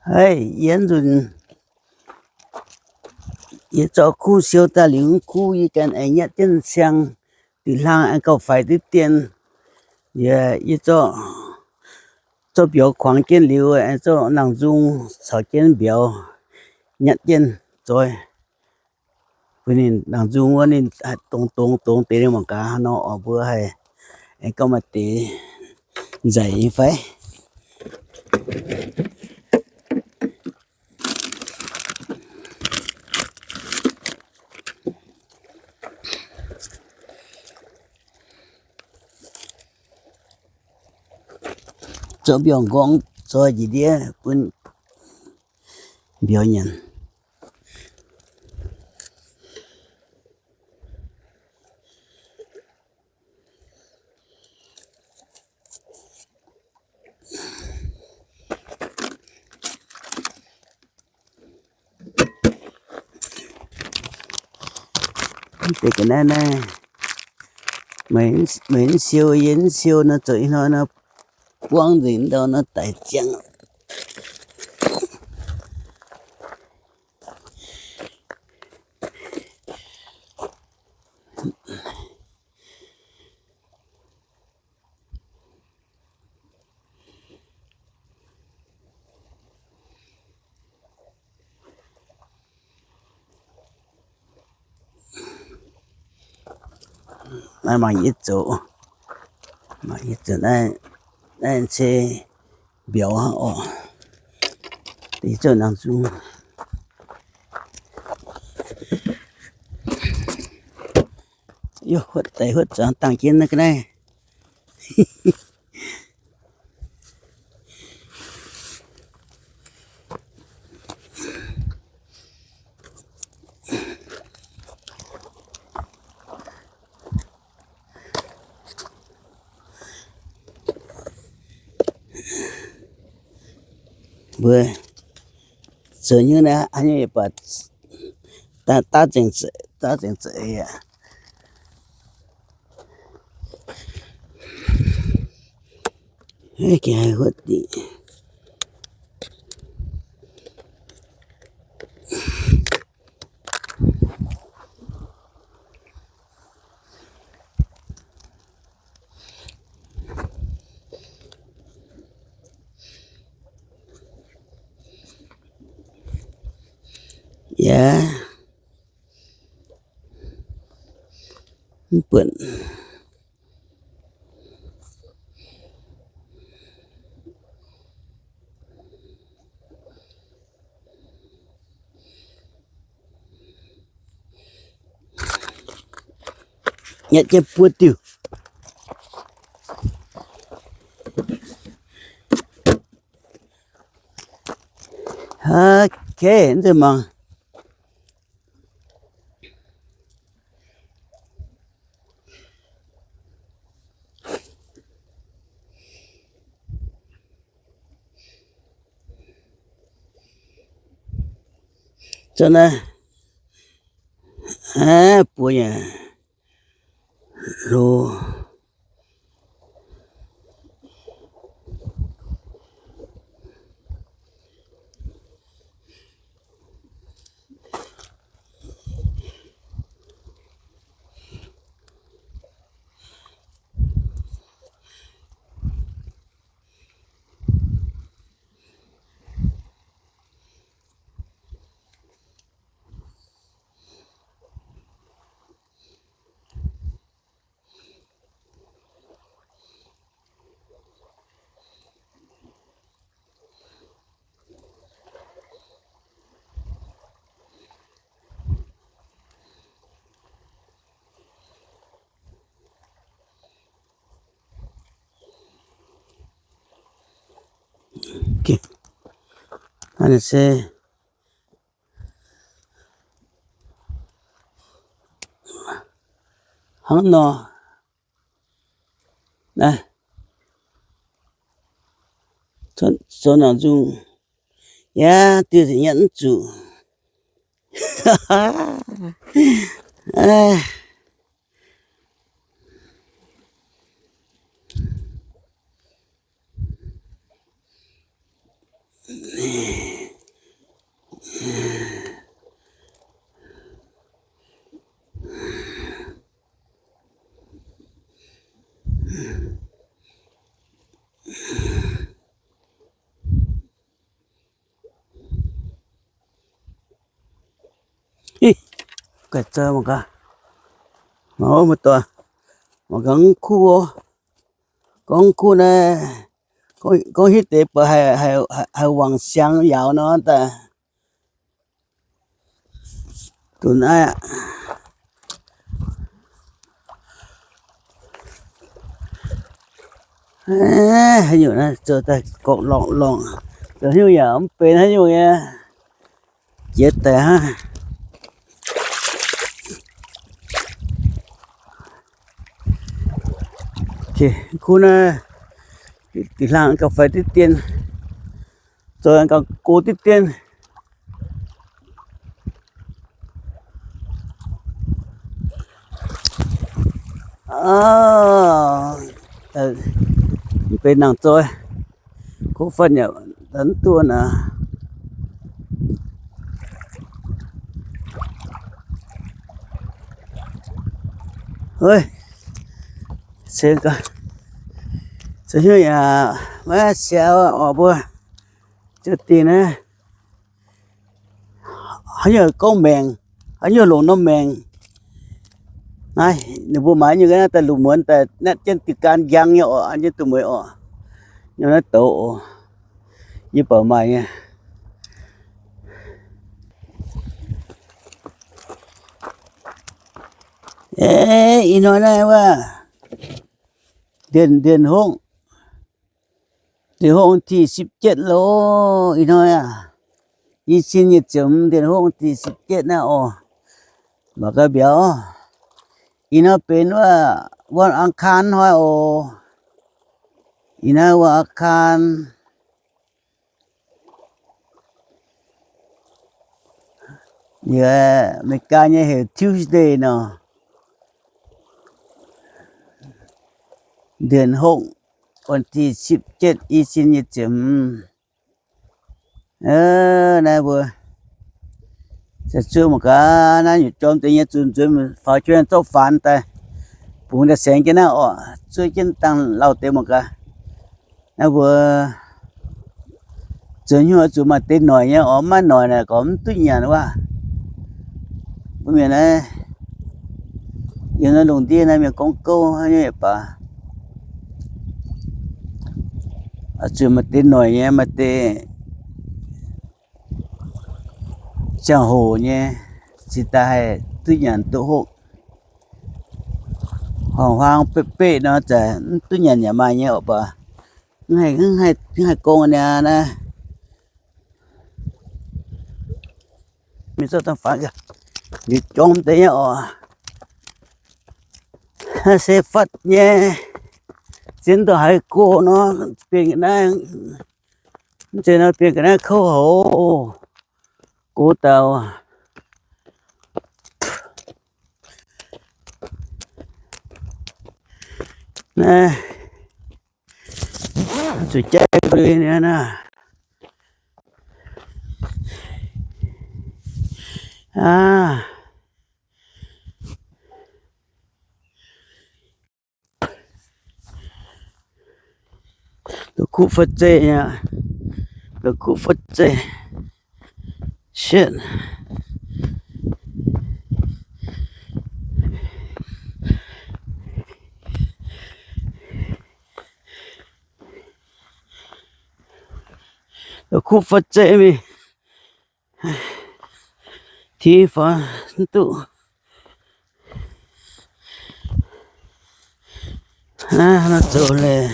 Haiv, yie nzunc, yie zorqv kuv siou daaih liuz, kuv yie ganh aengx nyatv jienv siang, diuh hlang aengx gauh faix diqv dien. Yie, yie zorqv, zorqv mbiauz kuangx jienv liuz, aengx zorqv nangh nzung caux jienv mbiauz nyatv jienv zoih. Bun ninh nangc nzung wuov ninh dongz dongz dongz deix ninh mangc gaax haaix nor oc, mbuo haih aengx gorngv maaih deix nzaic nyei fai. Zoux mbiauz nqorngv zoih njiec ndiev bun mbiauz nyanc. Deix ga'naaiv naaiv, meih mv siou, yie mv siou nor, zoux ih hnoi nor, buangv nzengc ndau nor daic ziangx. Naaiv mangc yie zoux, mangc yie zoux naaiv, naaiv se mbiauz hnangv oc. Yie zoux nangc nzung. Yie huotv deix huotv zuangx dangh jienv naaiv ga'naaiv. Mbuo zoux nyungc naaiv haaix nyungc yaac baac daav zengc zeiz, daav zengc zeiz aqv. Gengh haih huotv diqc. Yaac mv buatc. Nyatv jienv buov diuh. Okay, mv zeiz mangc. Zorqv naaiv, aa, buoz yaac hlo. Hnangv nor, zoux nangc nzung, yaac diuh nzengc nyatv mv zuqc. Gaih zoux mangc gaax. Mangc gaax mv kuv, gorngv kuv naaiv, gorngv hiuv deix buatc haih wangc siang yaauc nor daaih. Dunx naaiv aqv. Haaix nyungc naaiv zoux daaih gorqv lorngc lorngc, zoux haaix nyungc yaac mv benx haaix nyungc nyei. Jiex daaih hnangv. Kuv naaiv, dih hlang gauh faix diqv dien, zoux gauh go diqv dien. Mv benx nangc zoih, kuv fatv nyei, mv duqv naaic. Ov, se hnyouv yaac maiv siaaux orqc mbuo. Ziouc dingh naaiv, haaix nyungc gorngv maengc, haaix nyungc longc norm maengc. Naaiv ninh mbuo maaiz nyungc naaiv daaih lungh muonz daaih natv jienv diuh gan njang nyei orqc, an jienv duqv mueiz orqc. Nyungc naaiv douz oc. Yie baac maaih nyei. Ih hnoi naaiv wuov, ndienx, ndienx hopv, ndienx hopv วันที่สิบเจ็ด loh. Ih hnoi aac, i cin nyic ziepc hmz ndienx hopv วันที่สิบเจ็ด naaiv oc. Mangc gaax mbiauz, ih hnoi benx wuov วันอังคาร hnoi oc. Ih hnoi วันอังคาร. Yie, America nyei heuc Tuesday nor. Ndienx hopv วันที่สิบเจ็ด i cin nyic ziepc hmz. Naaiv mbuo se zuov mangc gaax, naaiv nyutc jorm deix nyei zunc nzuonx faaux jienv zorqv faanx daaih bungx daaih saengx jienv naaiv orqc, zuov jienv dangh lauh deix mangc gaax. Naaiv mbuo zoux hnyouv zuqc maaih deix noic nyei orqc, maiv noic naaic gorngv mv duqv nyanc wuov. Mbuo mienh naaiv, yiem naaiv lungh ndiev naaiv mienh gorngv gouv haaix nyungc baac zuqc maaih deix noic nyei, maaih deix ziangh hoc nyei, cingx daaih haih duqv nyanc duqv hopv. Huaang-huaang beqv-beqv nor zaac mv duqv nyanc yaac maaih nyei orqc baac mv haih gong aqv niaa naaiv. Mingh zorqv dangh faanx, ninh jorm deix nyei orqc. Naaiv se fatv nyei, zien ndongc haaix go nor, bienh ga'naaiv, mv zeiz nor bienh ga'naaiv kouv haic, gox dauh. Naaiv zuqc jaiv liuz naaiv. Aav. La'kuqv fa'zeiv aqv. La'kuqv fa'zeiv. Shit. La'kuqv fa'zeiv mingh. Tiux faaux mv duqv. Hnangv nor zoux leiz,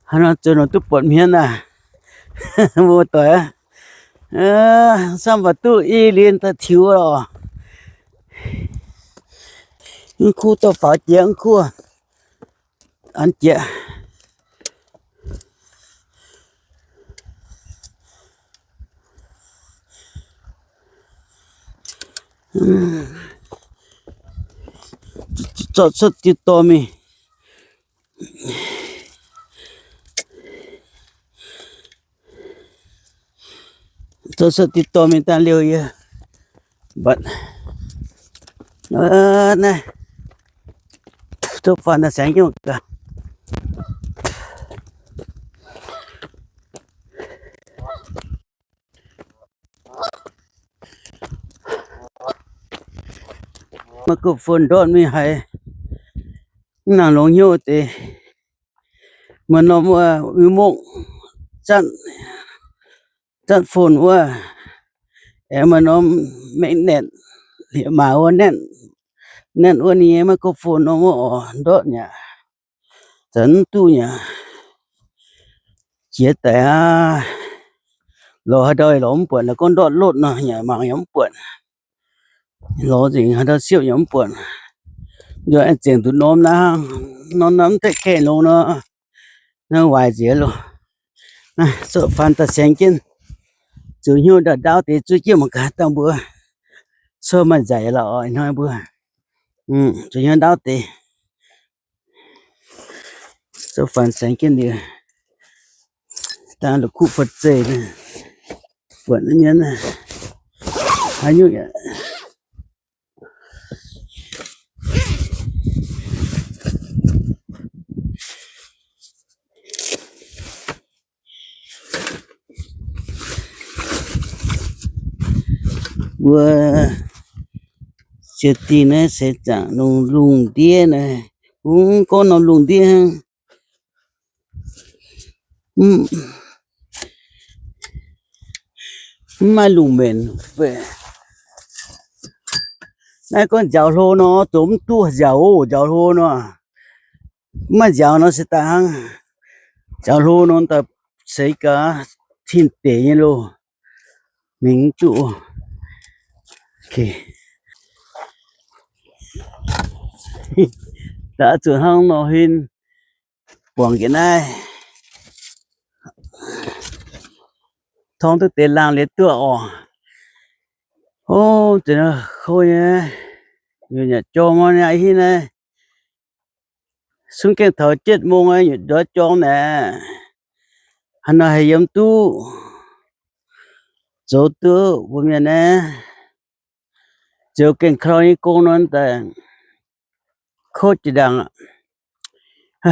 hnangv nor zoux nor duqv buatc hmien aav. Mbuo doic aqv. Samv baac duqv i liuz daaih tiux lorqc. Mv kuv dorh faaux jiex mv kuv. An jiex. Zorqv cuotv diuh dorh mingh. Zorqv cuotv diuh dorh mingh dangh liouh yie mbatc naaiv. Tov faanh daaih saengx nyungc gaax. Microphone ndortv mingh haiz mv nangc longx hnyouv deix. Maaih norm wuov uix mongh zatv phone wuov, aengx maaih norm magnet, liepc maaz wuov natv, natv wuov ninh nyei microphone norm wuov oc, ndortv nyei. Zanc mv duqv nyei. Jiex daic aqv. Lorz haaix ndau lorz mv buatc, naaiv gorngv ndortv lotv nor, yaac mangc yaac mv buatc. Lorz nzengc haaix ndau siepv yaac mv buatc. Nzuonx aengx zengc nduqc norm naaiv, norm naaiv mv deix kaeqv longx nor, naaiv waaic nziex loh. Zorqv faan daaih saeng jienv, zuqc hnyouv ndaauv deix zuov jienv mangc gaax dangh mbuo. Corc maaih nzaic lorqc hnoi mbuo. Zuqc hnyouv ndaauv deix. Zorqv faan saeng jienv liuz, dangh la'kuqv fa'zeiv, buatc mienv haaix nyungc. Mbuo siou dingh naaiv seix zaangc lungh lungh ndiev naaiv, mv gorngv norm lungh ndiev hnangv. Mv maaih lungh mbenc. Naaiv gorngv nziaaux hlo nor, zoux mv duqv nziaaux oc, nziaaux hlo nor. Mv maaih nziaaux nor se daaih hnangv. Nziaaux hlo nor daaih seix gaax tin deic nyei loh. Mingh mv duqv. Daaih zuqc hnangv nor huin buangh njiec naaiv. Torngv duqv deix laangh liuz duqv oc. Ov, zeix nor kouv nyei, nyutc nyatc jorng nor, ih hnoi naaiv, sunv gaengh taux เจ็ดโมง nyutc ndoiv jorng naaic. Haaix nor haih yiem duqv zoux duqv mbuo mienh naaiv, zoux gaengh kaux nyei gong nor daaih kouv jiex ndaangc.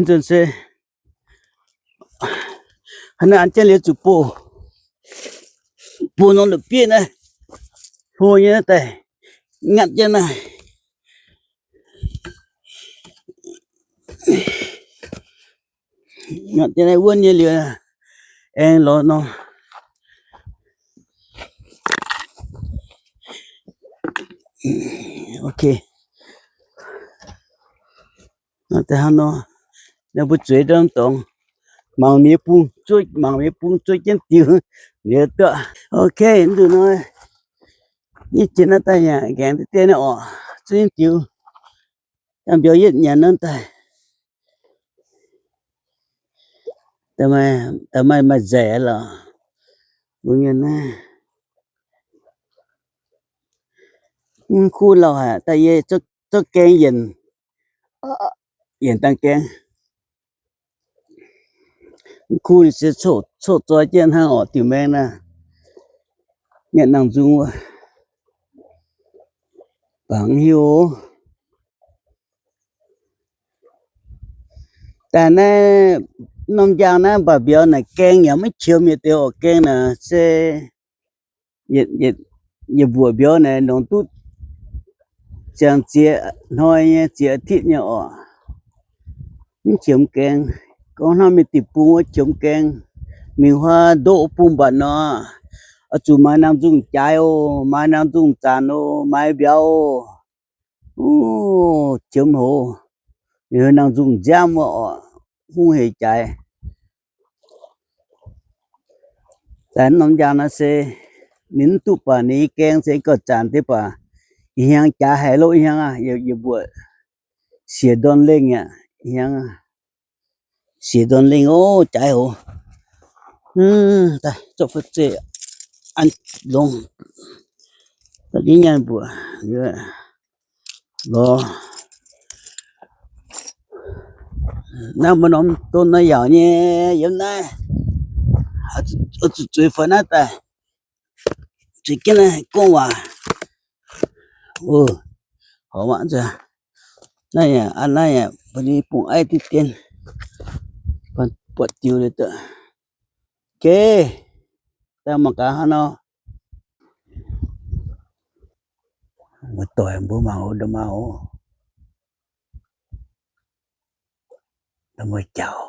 Nzunc se haaix nor an jienv liuz zuqc bouh, bouh norm la'bieiv naaiv, hlo nyei daaih ngatv jienv naaiv. Ngatv jienv naaiv wuonv nyei liuz, aengx lorz nor. Ok. Nor daaih hnangv nor, naaiv mbuo zueiz ndorm dorngx, mangc mienh bung zuov, mangc mienh bung zuov jienv diux liuz duqv. Ok, mv nzunc nor, nyei jiex naaiv daaih yaac nqaengx deix deix naaiv oc, zuov jienv diux. Dangh mbiauz yietv nyanc nor daaih, daaih maaih, maaih nzaic lorqc. Mbuo mienh naaiv, mv kuv lauh haic, daaih yie zorqv gaeng yienc, yienc dangh gaeng. Mv kuv ninh se coqv zoi jienv hnangv orqc, diuc maeng naaiv. Nyanc nangh nzung wuov, bangc hiuv. Daaih naaiv norm njang naaiv mv baac mbiauz naaic gaeng yaac maiv qiemx yietc deix orqc. Gaeng naaic se yietc mbuoqc mbiauz naaic longc duqv ziangh ziex hnoi nyei, ziex อาทิตย์ nyei orqc. Mv qiemx gaeng. Gorngv hnangv mienh diuc bung wuov qiemx gaeng, mingh huaav ndoqv bung mbatc nor, oix zuqc maaiz nangh nzung jaaix oc, maaiz nangh nzung zanc oc, maaiz mbiauz oc. Ov, qiemx hoz, ninh nangh nzung nziaamv wuov orqc, hungh hec jaaix. Daaih norm njang naaiv se ninh mv duqv baac ninh nyei gaeng se gauh zanc deix baac, ih hnyangx jaaix haic loh, ih hnyangx aqv, yie mbuoqc siec ndorn lengh aqv, ih hnyangx aqv. Siec ndorn lengh ov, jaaix hoz. Daaih zorqv fu'zeiv an longx, daaih nyanc mbuoqc lorz. Naaiv mbuo norm don nor yaauc nyei yiem naaiv. Oix zuqc zueiz faaux naaiv daaih. Zueiz jienv naaiv gorngv waac. Horpc mangc nzunc. Naaiv yaac, naaiv yaac bun ninh bungx aiv diqv dien, buatc diuh liuz duqv. Ok, daaih mangc gaax hnangv nor. Muoz-doic, mbuo mangc loz nda'maauh, nda'maauh jaux,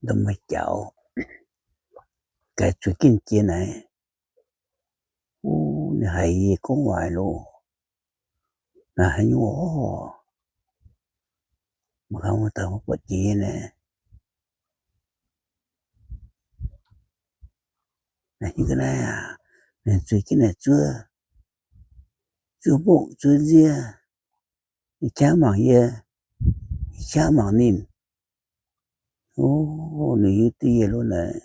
nda'maauh jaux, gaax zueiz jienv jiex naaic. Ninh haiz yie gorngv waac loh. Naaic haaix nyungc oc? Mangc gaax, mangc gaax, buatc jiex naaic. Naaic hiuv ga'naaiv aac, ninh zueiz jienv naaic zuov, zuov mbongv zuov nziev. Ninh qaqv mangc yie, yie qaqv mangc ninh. O, ninh hiuv duqv yie loh naaic.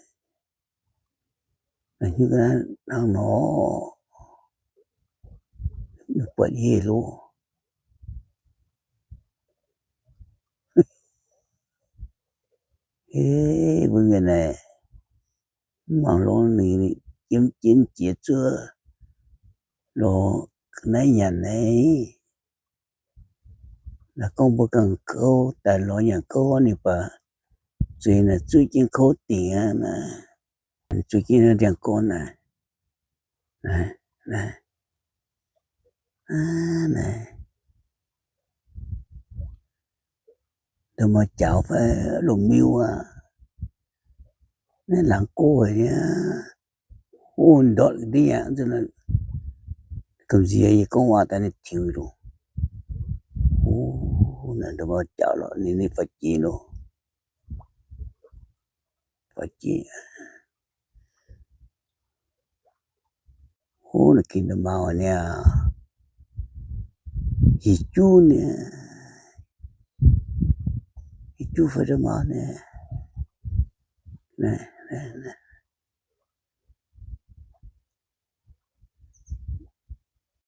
Naaic hiuv ga'naaiv hnangv nor, ninh buatc yie loh. Ei, mbuo mienh naaic, mv mangc longx ninh jiem jienv jiex zuov loh ga'naaiv nyanc naaic. Naaiv gorngv mbuo ganh kouv daaih lorz nyanc kouv, ninh baac zueiz naaic zueiz jienv kouv dingc aqv naaic. Zueiz jienv ndiangx-gorn naaic, naaic, naaic, nda'maauh jaux fai lomh miu aqv. Naaiv laangz gorx haic niaa. O, ndortv ndiev aqv, gamh nziex yie gorngv waac daaih ninh tiux loh. O, naaic nda'maauh jaux lorqc, ninh, ninh faix jiex loh. Faix jiex. O, naaic gin nda'maauh niaa. Hieh juv niaa. Hieh juv fai nda'maauh niaa.